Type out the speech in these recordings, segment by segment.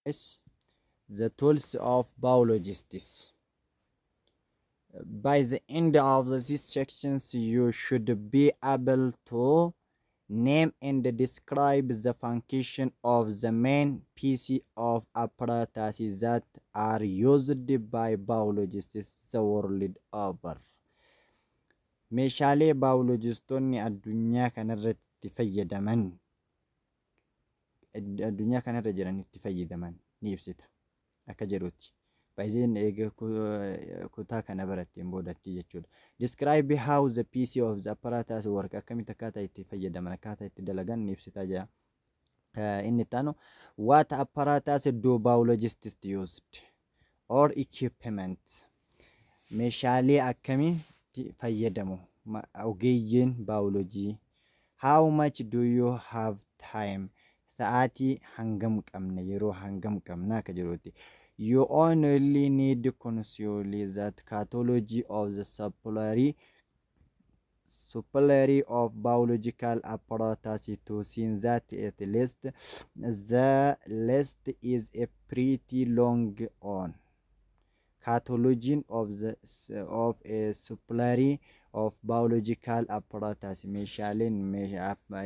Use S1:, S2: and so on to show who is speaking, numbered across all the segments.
S1: The tools of biologists. By the end of these sections, you should be able to name and describe the function of the main piece of apparatus that are used by biologists the world over. Meeshaalee baayolojistoonni addunyaa kanarratti fayyadaman, addunyaa kanarra jiran itti fayyadaman ni ibsita akka jedhutti. Baay'een eega kutaa kana baratteen boodatti jechuudha. Describe how the piece of the apparatus work, akkamitti akkaataa itti fayyadaman, akkaataa itti dalagan ni ibsita jira. Inni itti aanu, what apparatus do biologists used or equipment, meeshaalee akkamitti fayyadamu ogeeyyiin baayoloojii? How much do you have time? Sa'aatii hangam qabna, yeroo hangam qabna akka jedhutti. You only need consider that catalog of the supply of biological apparatus to see that at least the list is a pretty long one. Cataloging of a supply of biological apparatus, meeshaaleen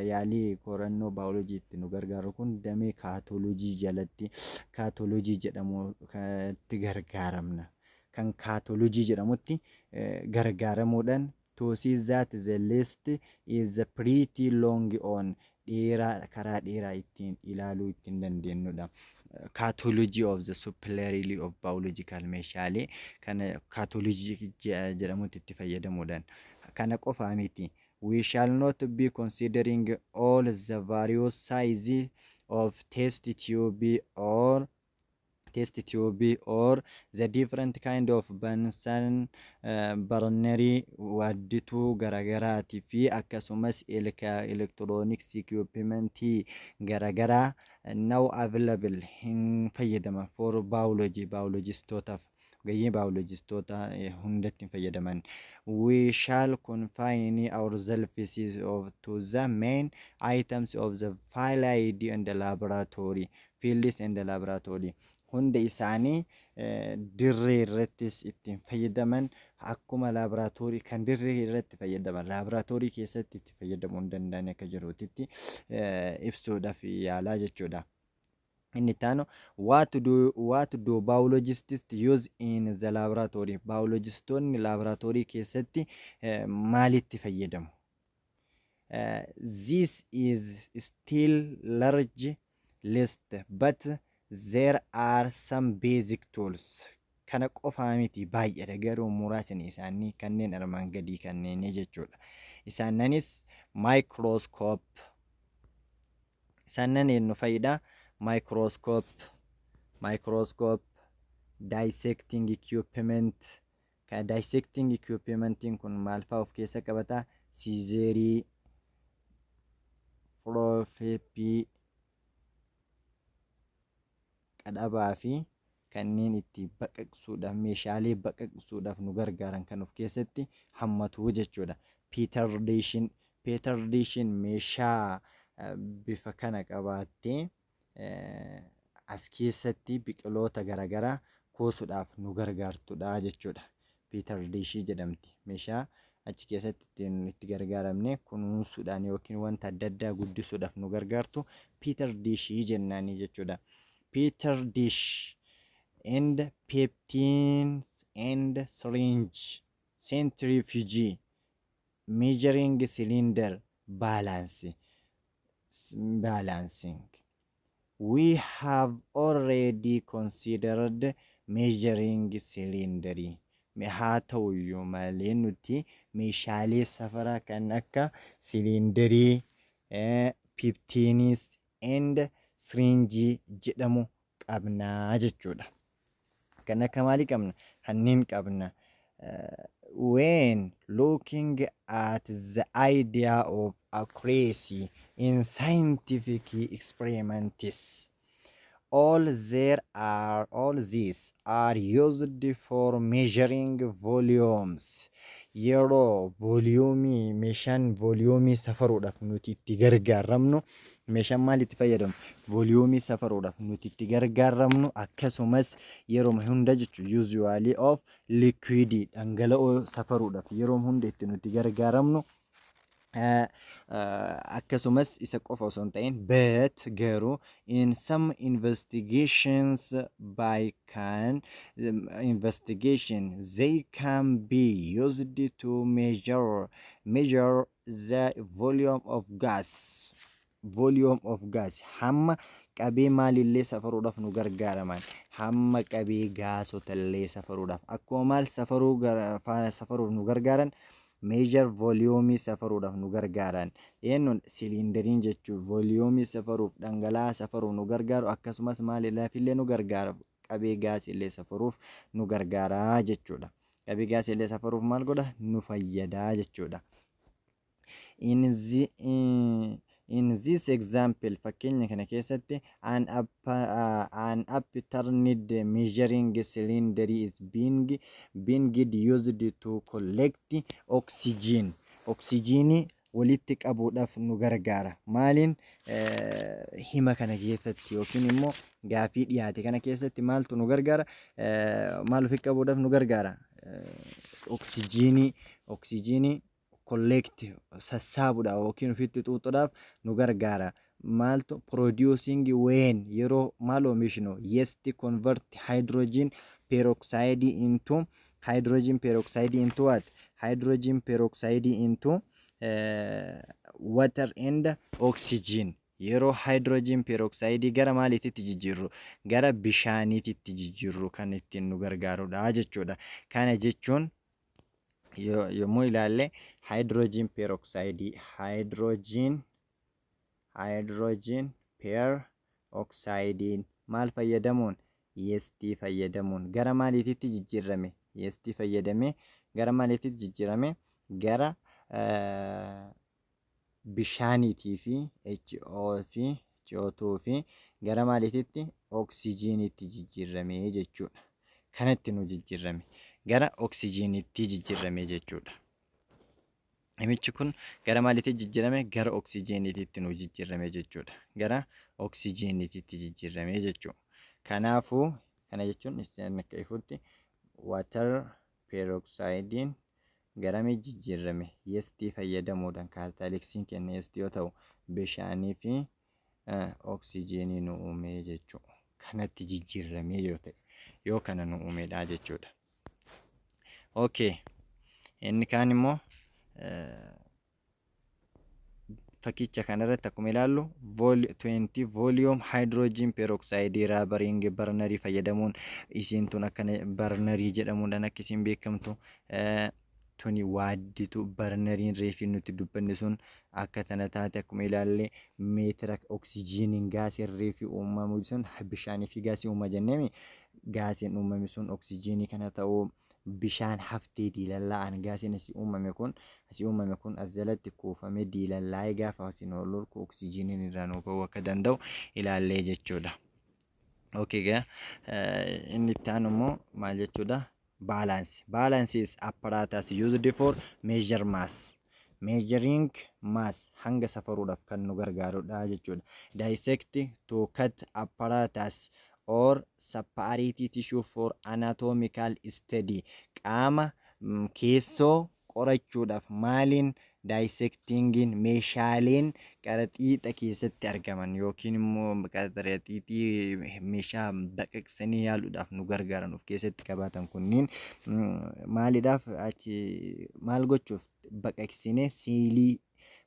S1: yaalii qorannoo baayoloojiitti nu gargaaru kun damee kaatoloojii jalatti kaatoloojii jedhamu itti gargaaramna. Kan kaatoloojii jedhamutti gargaaramuudhaan to see that the list is a pretty long on, dheeraa, karaa dheeraa ittiin ilaaluu ittiin dandeenyudha. Catalog of the supply of biological, meeshaalee kana kaatoloojii jedhamutti itti fayyadamuudhaan. Kana qofaa miti. We shall not be considering all the various sizes of test tube or the different kind of Bunsen burnerii, waaddituu garaagaraatii fi akkasumas electronics equipmentii garagaraa now available hin fayyadaman for biology, biologistootaaf, ogeeyyii baayolojistoota hundatti hin fayyadaman. We shall confine ourselves to the main items of the field and the laboratory, fields and the laboratory. Hunda isaanii dirree irrattis ittiin fayyadaman, akkuma laaboraatoorii kan dirree irratti fayyadaman laaboraatoorii keessatti itti fayyadamuu hin danda'an akka jiruutitti ibsuudhaaf yaalaa jechuudha. Inni itti aanu, what do biologists use in the laboratory? Biologistoonni laaboraatoorii keessatti maalitti fayyadamu? This is still large list, but there are some basic tools. Kana qofaa miti, baay'eedha, garuu muraasni isaanii kanneen armaan gadii kanneen jechuudha. Isaannanis microscope. Isaannan eenyu fayyada? Microscope, dissecting equipment. Kan dissecting equipmentiin kun maal fa'aa of keessa qabata? Scissorii, forceps, qadhabaa fi kanneen itti baqaqsuudhaaf, meeshaalee baqaqsuudhaaf nu gargaaran kan of keessatti hammatu jechuudha. Petri dishiin, Petri dishiin meeshaa bifa kana qabaattee as keessatti biqiloota garaagaraa kuusuudhaaf nu gargaartudha jechuudha. Petri dishii jedhamti. Meeshaa achi keessatti ittiin itti gargaaramne kunuunsuudhaan yookiin wanta adda addaa guddisuudhaaf nu gargaartu Petri dishii jennaanii jechuudha. Petri dish and pipettes and syringe, centrifuge, measuring cylinder, balance, balancing. We have already considered measuring cylinder. Haa ta'uyyuu malee nuti meeshaalee safaraa kan akka siliindarii, pipettes and syringe jedhamu qabnaa jechuudha. Kan akka maalii qabna? Kanneen qabna. When looking at the idea of accuracy in scientific experiments, all these are used for measuring volumes. Yeroo vooliyuumii, meeshaan vooliyuumii safaruudhaaf nuti itti gargaaramnu Meeshaan maal itti fayyadamu? Volumeii safaruudhaaf nuti itti gargaaramnu, akkasumas yeroo hunda jechuun usually of liquid, dhangala'oo safaruudhaaf yeroo hunda itti nuti gargaaramnu. Akkasumas isa qofa osoo hin ta'in, but garuu in some investigations by can investigation they can be used to measure the volume of gas. Volume of gas, hamma qabee maalillee safaruudhaaf nu gargaaraman, hamma qabee gaasotallee safaruudhaaf, akkuma maal safaruu safaruuf nu gargaaran, measure volume safaruudhaaf nu gargaaran. Eenyuun? Cylinderiin jechuun volume safaruuf, dhangala'aa safaruuf nu gargaaru. Akkasumas maaliidhaafillee nu gargaara? Qabee gaasillee safaruuf nu gargaara jechuudha. Qabee gaasillee safaruuf maal godha? Nu fayyadaa jechuudha. In this example, fakkeenya kana keessatti, an upturned measuring cylinder is being used to collect oxygen. Oxygenii walitti qabuudhaaf nu gargaara. Maaliin? Hima kana keessatti yookiin immoo gaafii dhiyaate kana keessatti maaltu nu gargaara? Maal ofitti qabuudhaaf nu gargaara? Oxygenii collect, sassaabuudhaaf yookiin ofitti xuuxuudhaaf nu gargaara. Maaltu producing when, yeroo maal oomishnu? Yeast convert hydrogen peroxide into hydrogen peroxide into what? Hydrogen peroxide into water and oxygen. Yeroo hydrogen peroxide gara maaliititti jijjiirru? Gara bishaaniititti jijjiirru kan ittiin nu gargaarudha jechuudha. Kana jechuun yommuu ilaalle hydrogen peroxide, hydrogen peroxide maal fayyadamuun? Yeastii fayyadamuun gara maaliititti jijjiirame? Yeastii fayyadamee gara maaliititti jijjiirame? Gara bishaaniitii fi HO fi CO2 fi gara maaliititti? Oksijiiniitti jijjiirame jechuudha. Kanatti nu jijjiirame, gara oksijiiniitti jijjiirame jechuudha. Namichi kun gara maaliitti jijjiirame? Gara oksijiiniitti nu jijjiirame jechuudha. Gara oksijiiniitti jijjiirame jechuudha. Kanaafuu kana jechuun isin akka ifutti water peroxidein garamii jijjiirame? Yeastii fayyadamuudhaan, catalyst'iin kenna yeastii yoo ta'u, bishaanii fi oksijiinii nu uume jechuudha. Kanatti jijjiirame yoo ta'e, yoo kana nu uumedha jechuudha. Okay. Inni kaan immoo fakkicha kanarratti akkuma ilaallu 20 volume hydrogen peroxide rubbering burnerii fayyadamuun, isiin tun akkana burnerii jedhamuudhaan akka isiin beekamtu, tuni waadditu burneriin reefii nuti dubbanne sun akka tana taate. Akkuma ilaalle meetira oksijiiniin gaasiin reefii uumamu sun bishaanii fi gaasii uuma jenneemi. Gaasiin uumame sun oksijiinii kana ta'uu, bishaan haftee diilallaa'an, gaasiin asii uumame kun as jalatti kuufamee diilallaa'ee gaafa asiin ol olku oksijiiniin irraa nuu bahuu akka danda'u ilaallee jechuudha. Okay, gaa inni itti aanu immoo maal jechuudha? Balance. Balance is apparatus used for measure mass. Measuring mass, hanga safaruudhaaf kan nu gargaarudha jechuudha. Dissect to cut apparatus or separate tissue for anatomical study. Qaama keessoo qorachuudhaaf maaliin? Dissectingiin, meeshaaleen qaraxiixa keessatti argaman yookiin immoo qaraxiixii meeshaa baqaqsanii yaaluudhaaf nu gargaaran of keessatti qabaatan kunniin maaliidhaaf? Achi maal gochuuf? Baqaqsinee seelii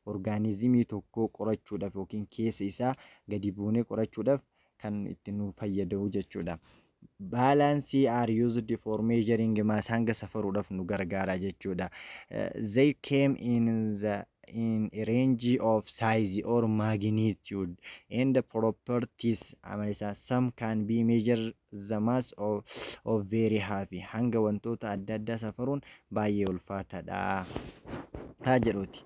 S1: orgaanizimii tokkoo qorachuudhaaf yookiin keessa isaa gadi buunee qorachuudhaaf kan itti nu fayyadu jechuudha. Balance are used for measuring mass, hanga safaruudhaaf nu gargaara jechuudha. They came in a range of size or magnitude and properties. Amala isaa, some can be measure the mass of very heavy, hanga wantoota adda addaa safaruun baay'ee ulfaataadha. Haa jedhuuti.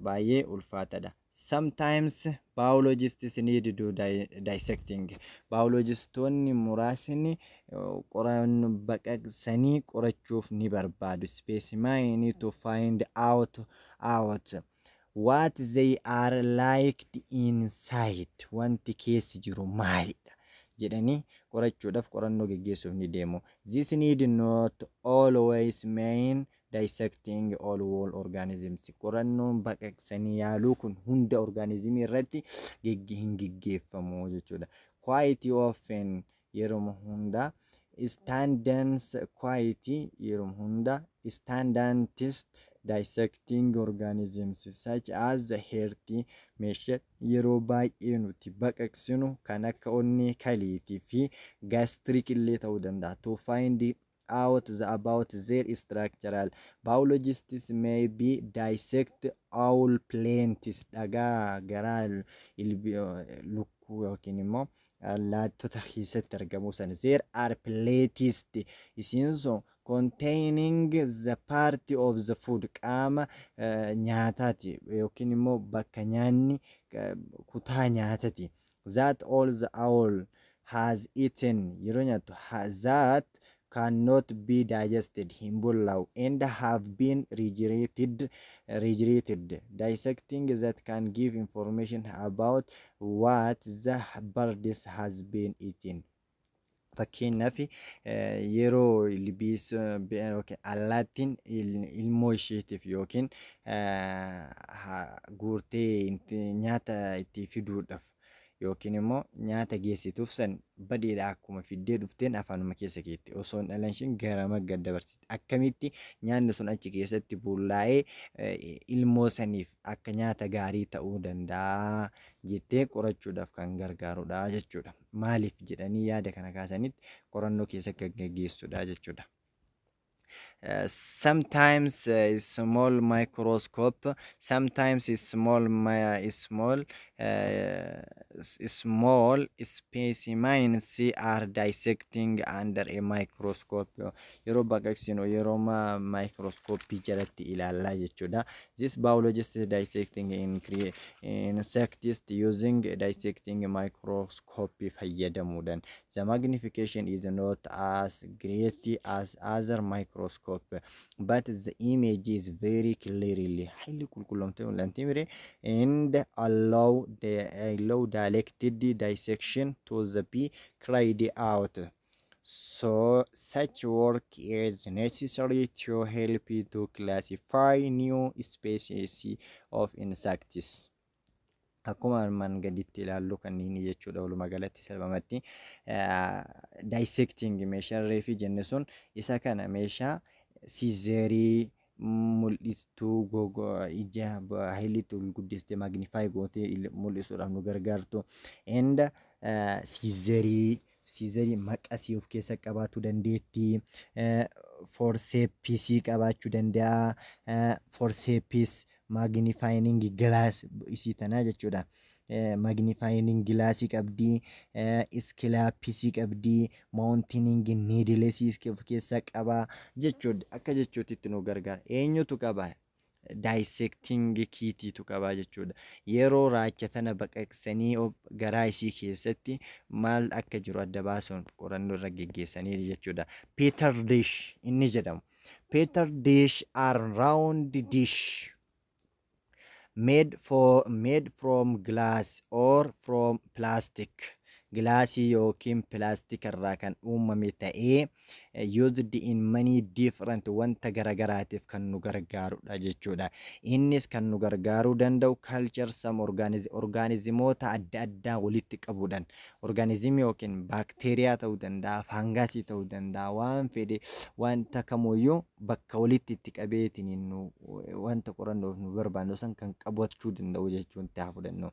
S1: Baay'ee ulfaataadha. Sometimes biologists need to dissecting. Biologistoonni muraasni qorannoo baqaqsanii qorachuuf ni barbaadu. Specimen to find out What they are like inside, wanti keessi jiru maalidha jedhanii qorachuudhaaf qorannoo geggeessuuf ni deemu. This need not always mean dissecting all whole organisms. Qorannoon baqaqsanii yaaluu kun hunda organismii irratti hin geggeeffamu jechuudha. Quite often, yeroo hunda, standards, quite yeroo hunda, standards dissecting organisms such as the heart, meeshaa yeroo baay'ee nuti baqaqsinu kan akka onnee, kaleetii fi gastric illee ta'uu danda'a. To find out about their structural, biologists may be dissect all plants, dhagaa garaa lukkuu yookiin immoo allaattota keessatti argamu san. There are plates, isiin sun containing the part of the food, qaama nyaataati yookiin immoo bakka nyaanni, kutaa nyaatati, that all the owl has eaten, yeroo nyaattu, that cannot be digested, hin bullaa'u, and have been regurgitated. Dissecting that can give information about what the birds has been eating. Fakkeenyaaf, yeroo ilbiisa yookiin allaattiin ilmoo isheetiif yookiin guurtee nyaata itti fiduudhaaf yookiin immoo nyaata geessituuf san badeedha, akkuma fiddee dhufteen afaanuma keessa keetti osoo hin dhalan gara gad dabarsiti. Akkamitti nyaanni sun achi keessatti bullaa'ee ilmoo saniif akka nyaata gaarii ta'uu danda'a jettee qorachuudhaaf kan gargaarudha jechuudha. Maaliif jedhanii yaada kana kaasanitti qorannoo keessa kan gaggeessudha jechuudha. Sometimes small microscope, sometimes small specimens are dissecting under a microscope. Yeroo baqaqsinu yeroo microscope jalatti ilaallaa jechuudha. This biologist dissecting in insects using dissecting microscope fayyadamuudhaan. The magnification is not as great as other microscope, but the image is very clearly, highly qulqulloomtee mul'anti mire, and allow directed dissection to the be carried out. So such work is necessary to help to classify new species of insects. Akkuma armaan gaditti ilaallu kanneen jechuudha. Walumaa galatti, salphumatti dissecting meeshaa reefii jenne sun isa kana, meeshaa scissorii, mul'istuu ija haayiliitti ol guddistee magnify gootee mul'isuudhaaf nu gargaartu, and scissorii, maqasii of keessa qabaachuu dandeetti, forcepsii qabaachuu danda'a, forceps, magnifying glass isii tanaa jechuudha. Magnifying glassii qabdi, scalpelii qabdi, mounting needlesii of keessaa qaba jechuudha. Akka jechuutitti nu gargaara. Eenyutu qaba? Dissecting kitiitu qaba jechuudha. Yeroo raacha tana baqaqsanii garaa isii keessatti maal akka jiru adda baasuun qorannoo irra geggeessanii jechuudha. Petri dish inni jedhamu. Petri dish are round dish made from glass or from plastic, gilaasii yookiin pilaastika irraa kan uumame ta'ee, used in many different, wanta garagaraatiif kan nu gargaarudha jechuudha. Innis kan nu gargaaruu danda'u culture some organismoota adda addaa walitti qabuudhaan, organismii yookiin baakteeriyaa ta'uu danda'a, faangaasii ta'uu danda'a, waan fedhe wanta kamuyyuu bakka walitti itti qabeetiin nu wanta qorannoof nu barbaannu san kan qabachuu danda'u jechuun itti haa fudhannu.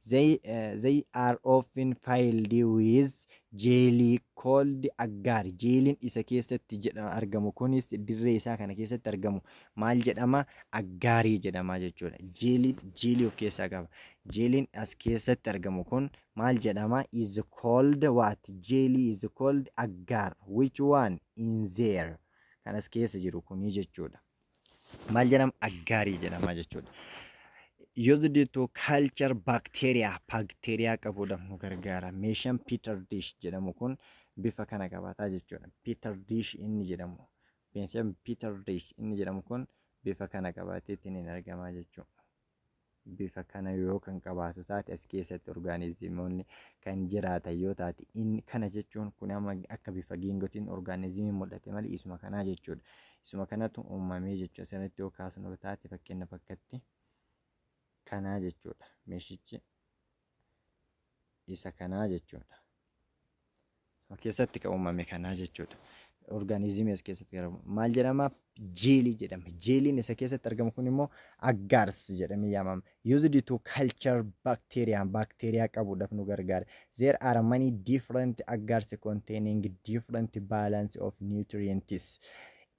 S1: They are often filled with jelly called agar. Jeeliin isa keessatti jedha argamu kunis, dirree isaa kana keessatti argamu maal jedhama? Agarii jedhama jechuudha. Jeeliin jeelii of keessaa qaba. Jeeliin as keessatti argamu kun maal jedhama? Is called what? Jelly is called agar. Which one in there? Kan as keessa jiru kuni jechuudha. Maal jedhama? Agarii jedhama jechuudha. Used to culture bacteria, bacteria qabuudhaaf nu gargaara. Meeshaan Petri dish jedhamu kun bifa kana qabaataa jechuudha. Petri dish inni jedhamu, meeshaan Petri dish inni jedhamu kun bifa kana qabaateetiin hin argamaa jechuudha. Bifa kana yoo kan qabaatu taate, as keessatti orgaanizimoonni kan jiraatan yoo taate, inni kana jechuun kun amma akka bifa geengotiin orgaanizimii mul'ate malee isuma kanaa jechuudha. Isuma kanatu uumamee jechuudha. Sanatti yoo kaasnu taate, fakkeenya fakkatti kanaa jechuudha. Meeshichi isa kanaa jechuudha. Keessatti kan uumame kanaa jechuudha. Orgaanizimii as keessatti argamu maal jedhama? Jeelii jedhama. Jeeliin isa keessatti argamu kun immoo agars jedhamee yaamama. Used to culture bacteria, bacteria qabuudhaaf nu gargaara. There are many different agars containing different balance of nutrients.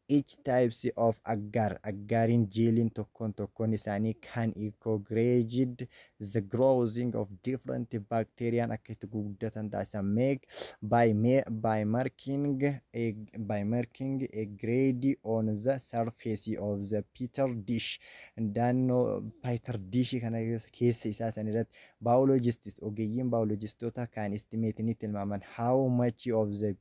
S1: Each types of agar, agariin jeeliin tokkoon tokkoon isaanii kan encouraged the growing of different bacteria, akka itti guddatan taasisa, make by marking a grade on the surface of the petri dish. Naannoo petri dish kana keessa isaa san irratti biologists, ogeeyyiin biologistoota, kan estimate, ni tilmaaman, how much of the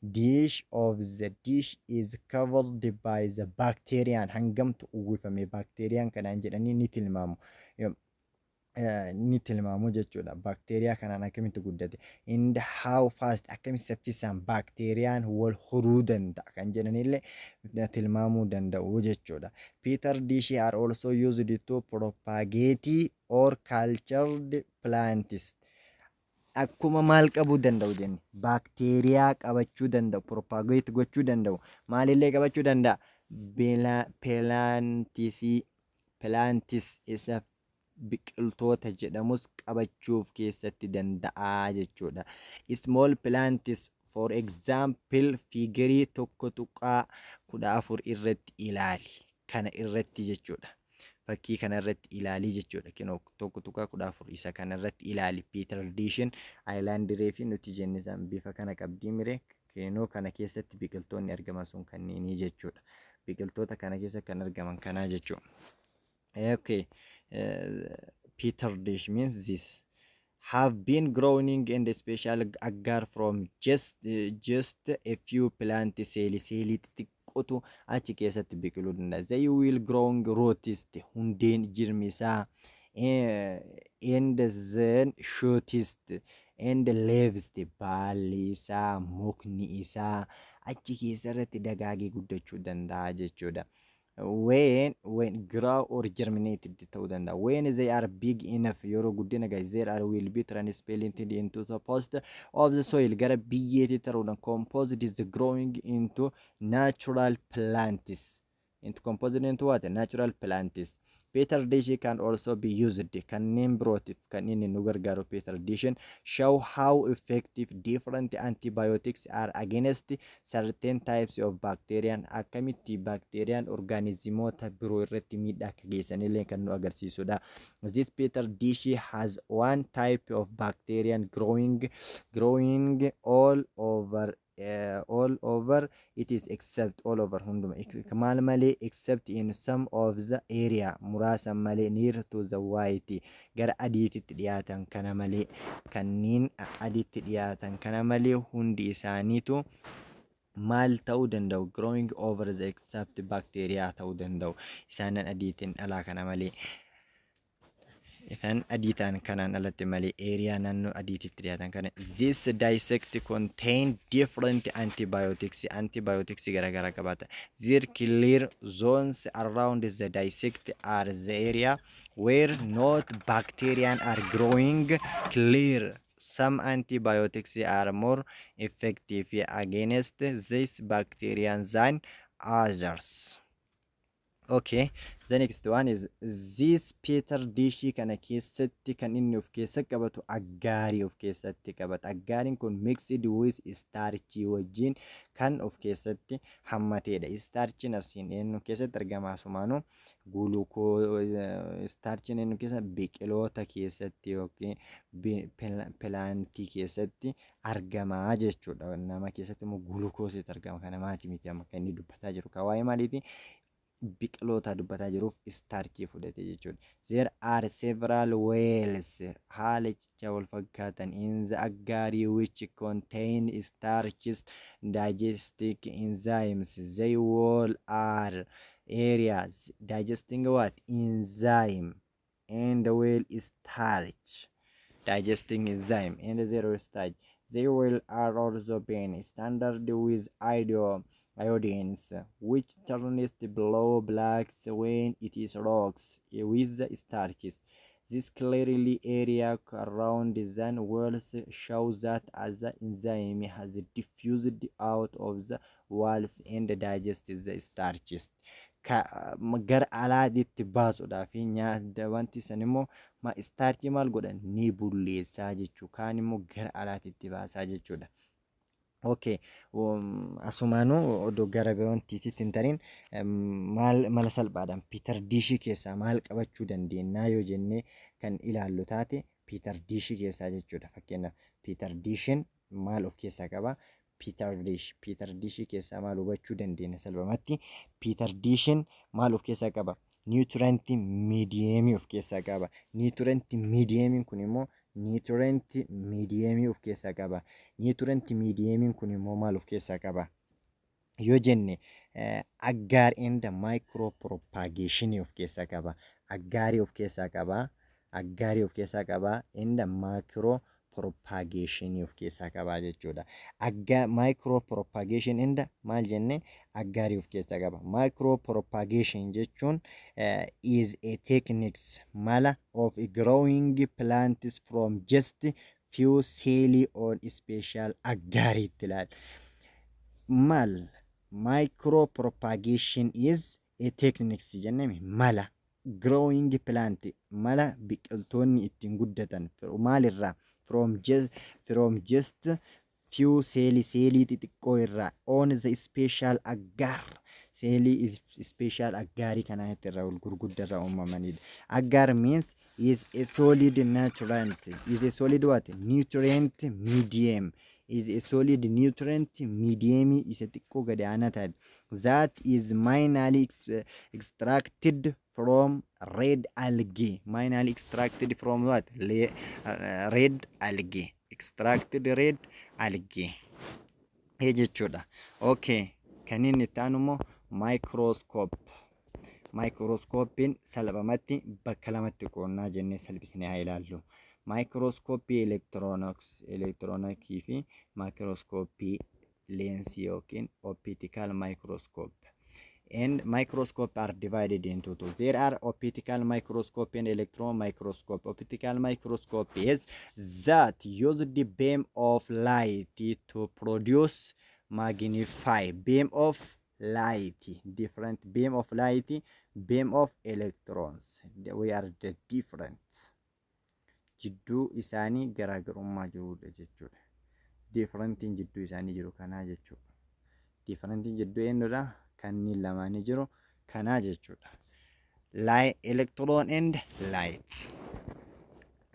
S1: dish of the dish is covered by the bacteria, hangamtu uwwifame bacteriaan kanaan jedhanii ni tilmaamu jechuudha. Baakteeriyaa kanaan akkamitti guddate, and how fast, akkamitti saffisaan baakteeriyaan wal horuu danda'a kan jedhanillee tilmaamuu danda'u jechuudha. Petri dish are also used to propagate or cultured plants. Akkuma maal qabuu danda'u jenne, baakteeriyaa qabachuu danda'u, propagate gochuu danda'u, maalillee qabachuu danda'a? Plantsii, plants isa biqiltoota jedhamus qabachuuf keessatti danda'a jechuudha. Small plants, for example, figureii 1.14 irratti ilaali. Kana irratti jechuudha. Fakkii kana irratti ilaalii jechuudha. Kinoo 1.14 isa kana irratti ilaali. Petri dishiin island fi nuti jenne san bifa kana qabdii mire? Kinoo kana keessatti biqiltoonni argaman sun kanneenii jechuudha. Biqiltoota kana keessa kan argaman kanaa jechuudha. Okay, petri dish means this have been growing in the special agar from just a few plant cell, seelii xixiqqootu achi keessatti biqiluu danda'a. They will growing roots, hundeen jirmi isaa, and then shoots and leaves, baalli isaa, mukni isaa achi keessa irratti dagaagee guddachuu danda'a jechuudha. When grow or germinated ta'uu danda'a. When they are big enough, yeroo guddina gahe, there are will be transplanted into the post of the soil, gara biyyeetti ta'uudhaan, composed is the growing into natural plants, into composed into what? Natural plants. Petri dish can also be used, kanneen birootiif kan inni nu gargaaru, petri dishin show how effective different antibiotics are against certain types of bacteria, akkamitti bacteriaan orgaanizimoota biroo irratti miidhaa akka geessanillee kan nu agarsiisudha. This petri dish has one type of bacteria growing all over it is, except all over, hunduma maal malee, except in some of the area, muraasa malee, near to the white, gara adiititti dhiyaatan kana malee, kanneen adiitti dhiyaatan kana malee, hundi isaaniitu maal ta'uu danda'u? Growing over the except bacteria ta'uu danda'u, isaanan adiitiin alaa kana malee, isaan adii ta'an kanaan alatti malee, area naannoo adiititti dhiyaatan kana. This dish contain different antibiotics, antibiotics garaagaraa qabaata. There clear zones around the dish are the area where not bacteria are growing clear. Some antibiotics are more effective against this bacteria than others. Okay, the next one is this petri dish kana keessatti kan inni of keessa qabatu agarii of keessatti qabata. Agariin kun mixed with starch wajjin kan of keessatti hammatedha. Starchiin asiin eenyu keessatti argama? Asumaanuu guluukoo starchiin eenyu keessa? Biqiloota keessatti yookiin plantii keessatti argama jechuudha. Nama keessatti immoo gulukoositu argama. Kana maati miti amma kan inni dubbataa jiru. Kan waa'ee maaliiti? Biqiloota dubbataa jiruuf starchii fudhate jechuudha. There are several wells, haala cicha wal fakkaatan, in the agar which contain starches digesting enzymes. They all are areas digesting what? Enzyme. And well starch digesting enzyme and zero starch. They will are also been standard with iodines, which turns the blue black when it is rocks with the starches. This clearly area around the walls shows that as the enzyme has diffused out of the walls and digested the starches. Gara alaatitti baasuudhaaf nyaata wanti san immoo starchii maal godhan ni bulleessaa jechuu, kaan immoo gara alaatitti baasaa jechuudha. Okay, asumaanuu odoo gara wantiititti hin tarin, maal mala salphaadhaan petri dishii keessaa maal qabachuu dandeenya yoo jennee kan ilaallu taate, petri dishii keessaa jechuudha. Fakkeenyaaf, petri dishiin maal of keessaa qaba? Petri dish, petri dishii keessaa maal hubachuu dandeenya salphumatti? Petri dishiin maal of keessaa qaba? Nutrient mediumii of keessaa qaba. Nutrient mediumiin kun immoo nutrient mediumii of keessaa qaba. Nutrient mediumiin kun immoo maal of keessaa qaba yoo jenne, agar and micro propagationii of keessaa qaba. Agarii of keessaa qaba. Agarii of keessaa qaba. And micro propagationii of keessaa qaba jechuudha. Agga micro propagation and maal jenne, agarii of keessaa qaba. Micro propagation jechuun is a techniques, mala of growing plants from just few cell on special agariitti ilaal. Maal micro propagation is a techniques jenneme, mala growing plant, mala biqiltoonni ittiin guddatan maalirraa? From just few seelii, seelii xixiqqoo irraa, on the special agar, seelii special agarii kanaa irraa ol gurguddaa irraa uumamanidha. Agar means is a solid nutrient, is a solid what? Nutrient medium, is a solid nutrient medium isa xiqqoo gadi aanaa ta'e that is mainly extracted from red algae, mainly extracted from what? Red algae, extracted red algae jechuudha. Okay, kan inni itti aanu immoo microscope. Microscopiin salphumatti bakka lamatti qoonnaa jennee salphisnee haa ilaallu. Maayikirooskooppii elektiroonikii fi maayikirooskooppii leensii yookiin optical microscope. And microscope are divided into two. There are optical microscope and electron microscope. Optical microscope is that use the beam of light to produce magnify beam of light, different beam of light, beam of electrons. We are the different. Jidduu isaanii garaagarummaa jirudha jechuudha. Differentiin jidduu isaanii jiru kanaa jechuudha. Differentiin jidduu eenyudha? Kanneen lamaanii jiru kanaa jechuudha. Light, electron and light.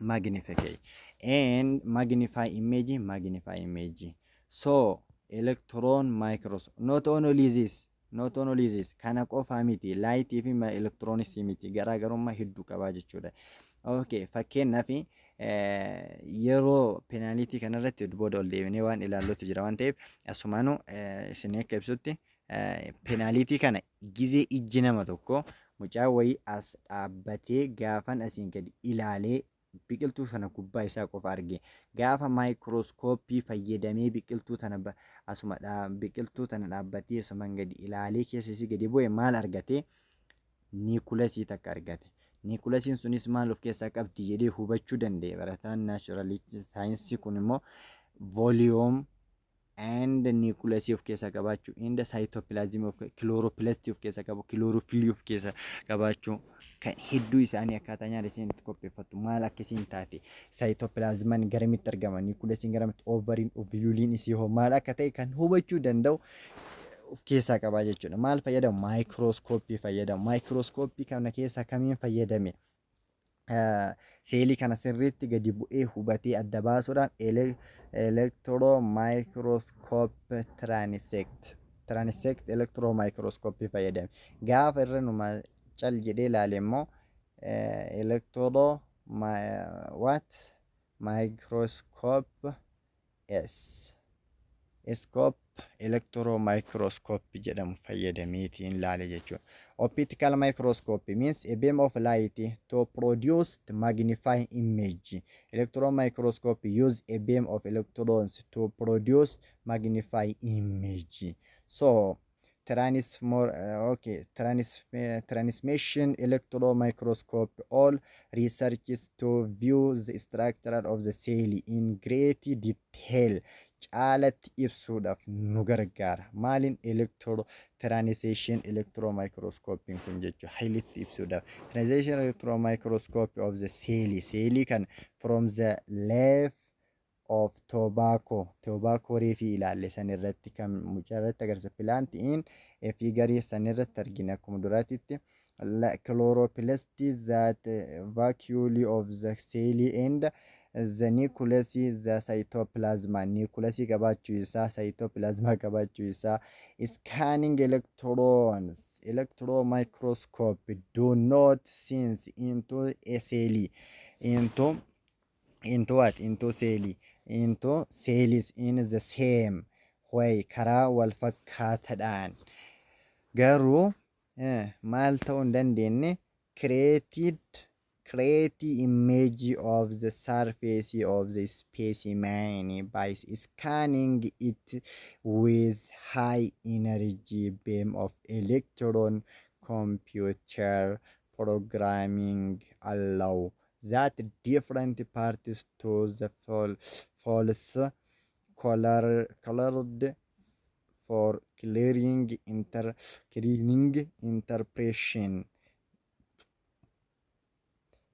S1: Magnify and magnify image, magnify image. So electron microscope, not only this, not only this, kana qofaa miti, lightii fi electronicsii miti, garaagarummaa hedduu qabaa jechuudha. Okay, fakkeenyaaf, yeroo penaltyii kanarratti booda ol deebinee waan ilaallutu jira waan ta'eef, asumaanuu isin akka ibsutti, penaltyii kana gizee ijji nama tokko mucaa wayii as dhaabbatee gaafan asiin gadi ilaalee biqiltuu sana gubbaa isaa qofa arge, gaafa maayikirooskooppii fayyadamee biqiltuu tana asuma biqiltuu tana dhaabbatee asumaan gadi ilaalee keessa isii gadi bu'e, maal argate? Nucleusii takka argate. Nucleusiin sunis maal of keessaa qabdi jedhee hubachuu danda'e barataan natural scienceii kun immoo, vacuole and nucleusii of keessaa qabaachuu, and cytoplasmii of, chloroplastii of keessaa qabu, chlorophyllii of keessaa qabaachuu, kan hedduu isaanii akkaataa nyaata isiin itti qopheeffattu maal akka isiin taate, cytoplasmaan garamitti argama, nucleusiin garamitti, ovaryiin, ovuleiin isii hoo maal akka ta'e kan hubachuu danda'u of keessaa qabaa jechuudha. Maal fayyadamu? Maayikirooskooppii fayyadamu. Maayikirooskooppii kana keessaa kamiin fayyadame? Seelii kana sirriitti gadi bu'ee hubatee adda baasuudhaaf electron microscope transect electron microscopeii fayyadame. Gaafa irra numa cal jedhee ilaale immoo electron what microscope S Scope electron microscope jedhamu fayyadameetiin laale jechuudha. Optical microscope means a beam of light to produce magnifying image. Electron microscope use a beam of electrons to produce magnify image. So transmor okay trans transmission electron microscope all researchers to view the structure of the cell in great detail, caalatti ibsuudhaaf nu gargaara. Maaliin? Electro transition electron microscope kun jechuudha. Hailitti ibsuudhaaf. Transition electron microscope of the cell, cell kan from the leaf of tobacco, tobacco reefii ilaalle san irratti kan mucaa irratti agarsiisa. Plant in figure san irratti argina akkuma duraatitti chloroplast, that vacuole of the cell, and the nucleus, the cytoplasm, nucleus qabaachuu isaa, cytoplasm qabaachuu isaa. Scanning electrons electron microscope do not sense into a cell, into what? Into cell, into cells in the same way, karaa wal fakkaataadhaan garuu maal ta'uu hin dandeenye, create image of the surface of the specimen by scanning it with high energy beam of electron. Computer programming allow that different parts to the false color colored for clearing interpretation.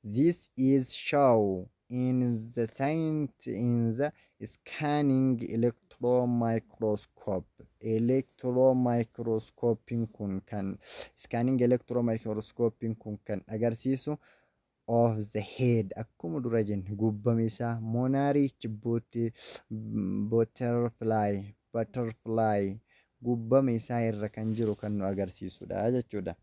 S1: This is shown in the science in the scanning electron microscope. Electron microscope kun kan scanning electron microscope kun kan agarsiisu of the head, akkuma dura jenne, gubbame isaa monarch butterfly gubbame isaa irra kan jiru kan nu agarsiisudha jechuudha.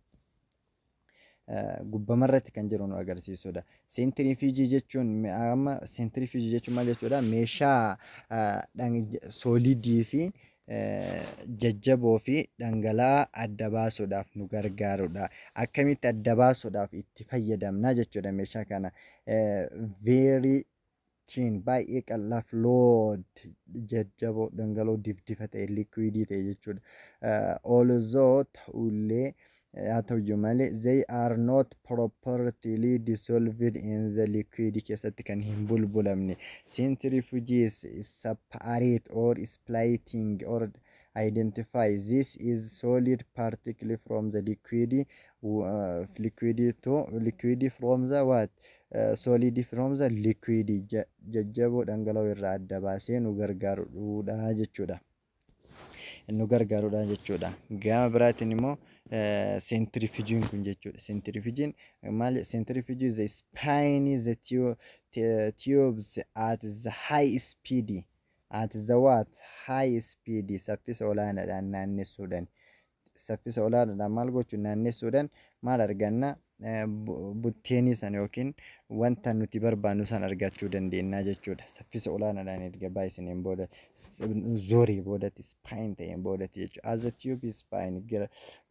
S1: Gubbamarratti kan jiru nu agarsiisudha. Centrifuge jechuun amma, centrifuge jechuun maal jechuudha? Meeshaa solid fi jajjaboo fi dhangala'aa adda baasuudhaaf nu gargaarudha. Akkamitti adda baasuudhaaf itti fayyadamna jechuudha meeshaa kana. Very thin, baay'ee qal'aa, fluid, jajjaboo, dhangala'oo difdifa ta'e, liquid ta'e jechuudha. Although, ta'ullee, haa ta'uyyuu malee, they are not properly dissolved in the liquid, keessatti kan hin bulbulamne. Centrifuges separate or splitting or identify this is solid particle from the liquid, liquid to liquid from the what, solid from the liquid, jajjaboo dhangala'oo irraa adda baasee nu gargaarudha jechuudha. Nu gargaarudha jechuudha. Gama biraatiin immoo centrifugiin kun jechuudha. Centrifugiin maal? Centrifuge the spin the tubes at the high speed, at the what? High speed, saffisa olaanaadhaan naannessuudhaan, saffisa olaanaadhaan maal gochuun naannessuudhaan maal arganna? Butteenii sana yookiin wanta nuti barbaannu sana argachuu dandeenya jechuudha. Saffisa olaanaadhaan erga baay'isneen booda, zorii boodatti, spin ta'een boodatti jechuudha. As the tube is spin,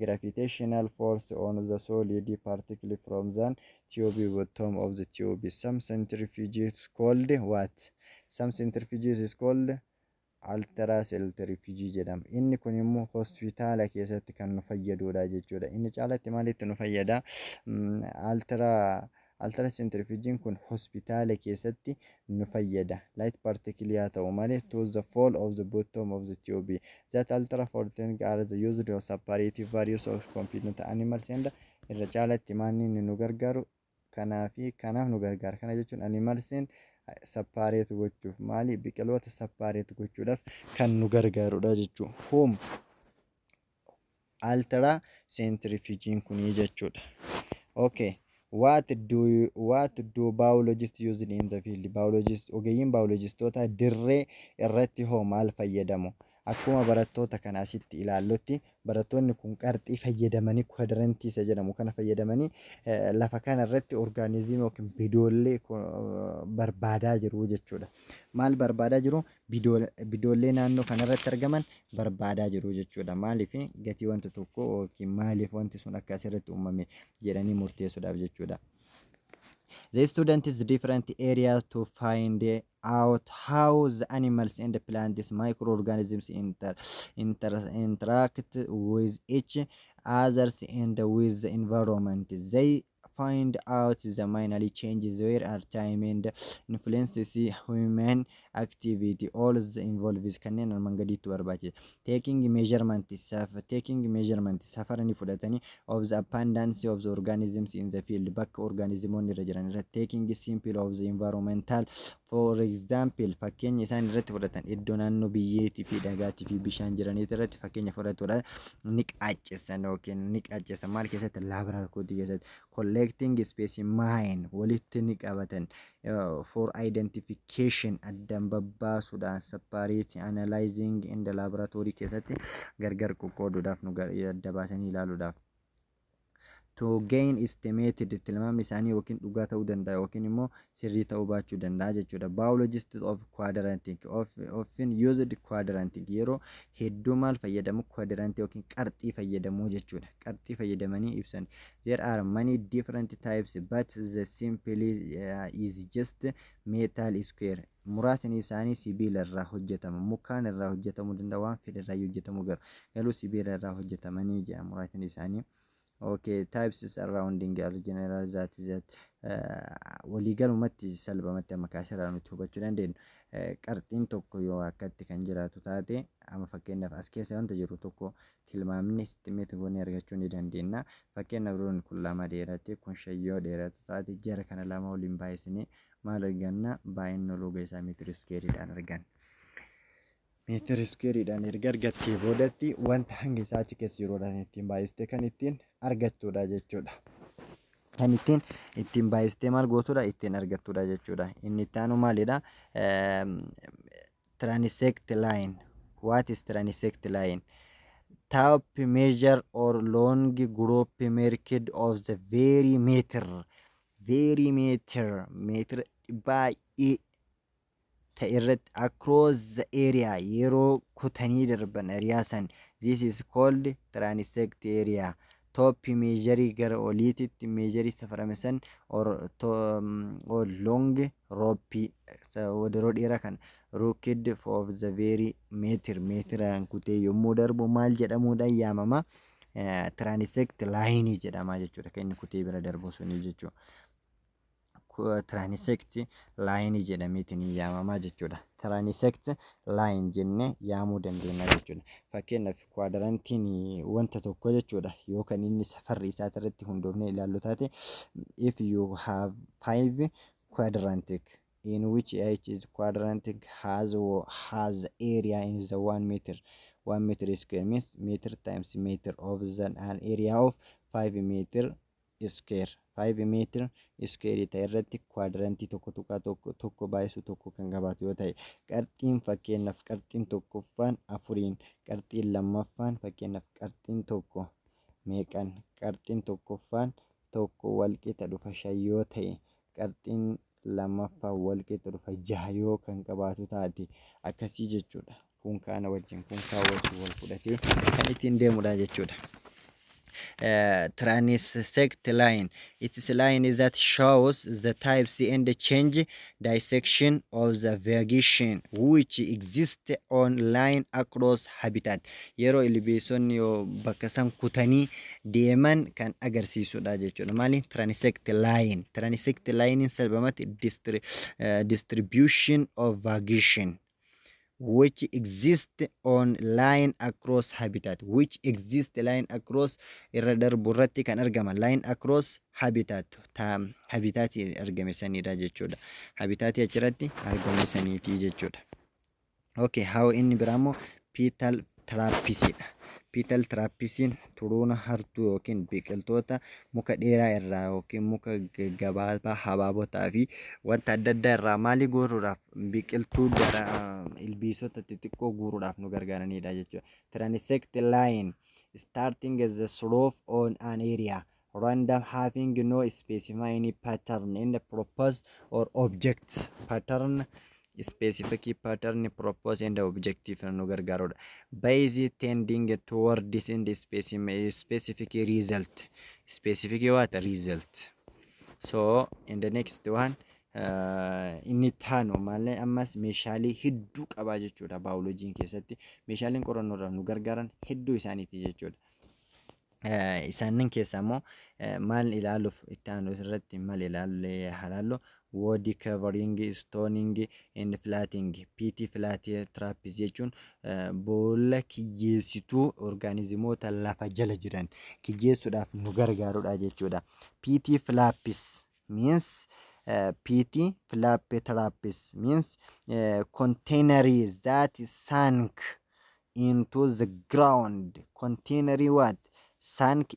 S1: gravitational force on the solid particle from the tube bottom of the tube. Some centrifuges called what? Some centrifuges is called ultra centrifuge jedhama. Inni kun immoo hospitaala keessatti kan nu fayyadudha jechuudha. Inni caalatti maalitti nu fayyada? Ultra centrifugiin kun hospitaala keessatti nu fayyada. Light particle haa ta'u malee to the fall of the bottom of the tube. That ultra filtering are the used of separative various of component animals and irra caalatti maanni inni nu gargaaru kanaa fi kanaaf nu gargaara. Kana jechuun animalsiin separate gochuuf, maali, biqiloota separate gochuudhaaf kan nu gargaarudha jechuudha. Home ultra centrifugiin kunii jechuudha. Okay. What do biologists use in the field? Biologist, ogeeyyiin biologistoota dirree irratti hoo maal fayyadamu? Akkuma barattoota kana asitti ilaallutti, barattoonni kun qarxii fayyadamanii, quadrantii isa jedhamu kana fayyadamanii, lafa kana irratti orgaanizimii yookiin bidoollee barbaadaa jiru jechuudha. Maal barbaadaa jiru? Bidoollee naannoo kanarratti argaman barbaadaa jiru jechuudha. Maaliif? Gatii wanta tokko yookiin maaliif wanti sun akka asirratti uumame jedhanii murteessuudhaaf jechuudha. The students different areas to find out how the animals and the plants, microorganisms interact with each others and with the environment. They find out the minor changes where are time and influences human activity. All the involves kanneen armaan gadiitti barbaachisa. Taking measurement, taking measurement, safara ni fudhatanii, of the abundance of the organisms in the field, bakka organismoonni irra jiran irratti. Taking sample of the environmental, for example, fakkeenya isaan irratti fudhatan iddoo naannoo biyyeetii fi dhagaatii fi bishaan jiraniit irratti fakkeenya fudhatuudhaan ni qaaccessan yookiin ni qaaccessan. Maal keessatti? Laaboraatoorii keessatti. Collecting specimen, walitti ni qabatan, for identification, addan babbaasuudhaan, separate, analyzing in the laboratory keessatti gargar qoqqooduudhaaf, nu adda baasanii ilaaluudhaaf. To gain estimated, tilmaamni isaanii yookiin dhugaa ta'uu danda'a yookiin immoo sirrii ta'uu baachuu danda'a jechuudha. Biologists of quadranting often used quadranting, yeroo hedduu maal fayyadamu? Quadrant yookiin qarxii fayyadamuu jechuudha. Qarxii fayyadamanii ibsan. There are many different types, but the simple is just metal square. Muraasni isaanii sibiila irraa hojjetama. Mukaan irraa hojjetamuu danda'a, waan fedhe irraa hojjetamuu, garuu sibiila irraa hojjetamanii jedha muraasni isaanii. Okay, types surrounding are general that waliigalumatti salphumatti amma kaasirraa nuti hubachuu dandeenyu, qarxiin tokko yoo akkatti kan jiraatu taate, amma fakkeenyaaf as keessa wanta jiru tokko tilmaamni estimate goonee argachuu ni dandeenya. Fakkeenyaaf roon kun lama dheerate, kun shan yoo dheeratu taate, jara kana lama waliin baay'isinee maal arganna? Baay'ina roga isaa meetira squareiidhaan arganna. Meetira squareiidhaan erga argattee boodatti wanta hanga isaa achi keessa jiruudhaan ittiin baay'istee kan ittiin argattudha jechuudha. Kan ittiin baay'istee maal gootudha? Ittiin argattudha jechuudha. Inni itti aanu maalidha? Transect line. What is transect line? Tape measure or long rope marked of the very meter, very meter, meetira baay'ee ta'e irratti across the area, yeroo kutanii darban area san, this is called transect area. Tape measure, gara oliititti measure safarame san, or long rope, wadaroo dheeraa kan rooked of the very meter, meetiraan kutee yommuu darbu maal jedhamuudhaan yaamama? Transect line jedhama jechuudha, kan inni kutee bira darbu suni jechuudha. Transect line jedhameetiin yaamamaa jechuudha. Transect line jennee yaamuu dandeenya jechuudha. Fakkeenyaaf quadrantiin wanta tokko jechuudha, yoo kan inni safarri isaa irratti hundoofnee ilaallu taate, if you have five quadrantic in which each is quadrantic has area in the 1 meter, 1 meter square, means meter times meter of the an area of 5 meter square, 5 meter square ta'e irratti quadrantii 1.11 baay'isu tokko kan qabaatu yoo ta'e, qarxiin fakkeenyaaf qarxiin tokkoffaan afuriin, qarxiin lammaffaan fakkeenyaaf qarxiin tokko meeqan, qarxiin tokkoffaan tokko walqixa dhufa shan yoo ta'e, qarxiin lammaffaan walqixa dhufa jaha yoo kan qabaatu taate, akkasii jechuudha. Kun kaana wajjin, kun kaan wajjin wal fudhatee kan ittiin deemudha jechuudha. Transect line, it is a line that shows the types and the change dissection of the vegetation which exist on line across habitat, yeroo ilbiisonni yoo bakka san kutanii deeman kan agarsiisudha jechuudha. Maali transect line? Transect line salphumatti distribution of vegetation which exist on line across habitat, which exist line across irra darbu irratti kan argama, line across habitat, ta habitat argame sanidha jechuudha. Habitat achirratti argame saniiti jechuudha. Okay, how inni biraa immoo pitfall trapsidha. Pitfall trapsiin turuuna hartuu yookiin biqiltoota muka dheeraa irraa yookiin muka gabaabaa, habaabotaa fi wanta adda addaa irraa maalii guuruudhaaf, biqiltuu gara ilbiisota xixiqqoo guuruudhaaf nu gargaaranidha jechuudha. Transect line starting the slope on an area random, having no specified pattern in the purpose or object pattern, specific pattern, purpose and objective nu gargaarudha. Base tending towards in the specific result. Specific what? Result. So in the next one, inni taanu malee ammas meeshaalee hedduu qabaa jechuudha. Baayoloojiin keessatti meeshaaleen qorannoodhaaf nu gargaaran hedduu isaaniiti jechuudha. Isaanin keessaa immoo maal ilaaluuf itti aanu irratti maal ilaalle halaallu? Wood covering, stoning and flatting. Pit flat traps jechuun boolla kiyyeessituu orgaanizimoota lafa jala jiran kiyyeessuudhaaf nu gargaarudha jechuudha. Pit flaps means pit flap traps means container that sunk into the ground. Container what? Sunk